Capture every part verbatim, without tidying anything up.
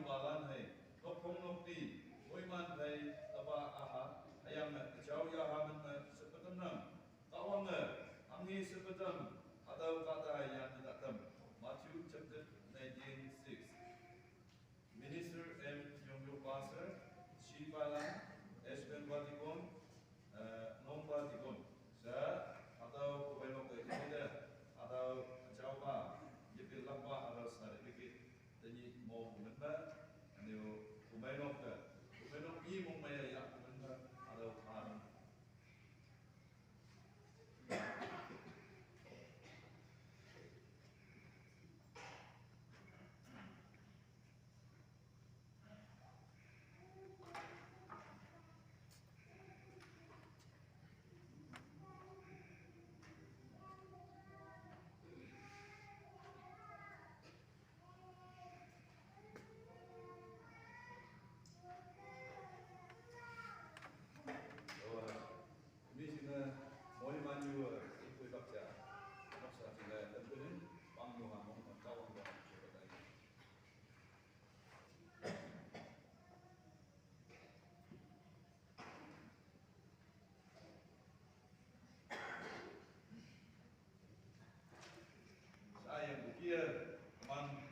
Balan hei, nokphong nokti, moiman hei, taba aha, hayang me, kachau ya ha men me, sepetem nang, kawang me, angni sepetem, atau kata yang tidak tem. Matthew chapter nineteen six. Minister M Yong Yong Pastor, Shi Balan, S Ben Batikon, eh, Nong Batikon. Sa, atau kubai lok ke, atau kachau ba, yepil lak ba, atau sa de pikit. Tani mo kumen ba, ane o kumai nok ka, kumai nok i mo maya ya kumen ba, ada o pan. Imi sing moi manyu ikui bakcha. Noksa sing tempelin pang muha mong kawang ba. Sa yang bukia, teman,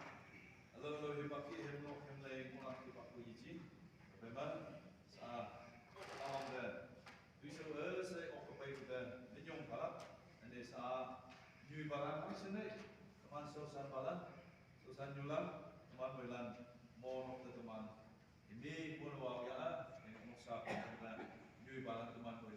alo alo him baki him nok him lei mulak him baku yiji. Memang sa awang de. Tuisu eh sa ok kepai kuda nenyong balak. Ane sa nyui balang kami sene. Teman sosan balang, sosan nyulang, teman moilan, mo nok de teman. Ini pun wau ya, ini moksa pun na nyui balang teman pun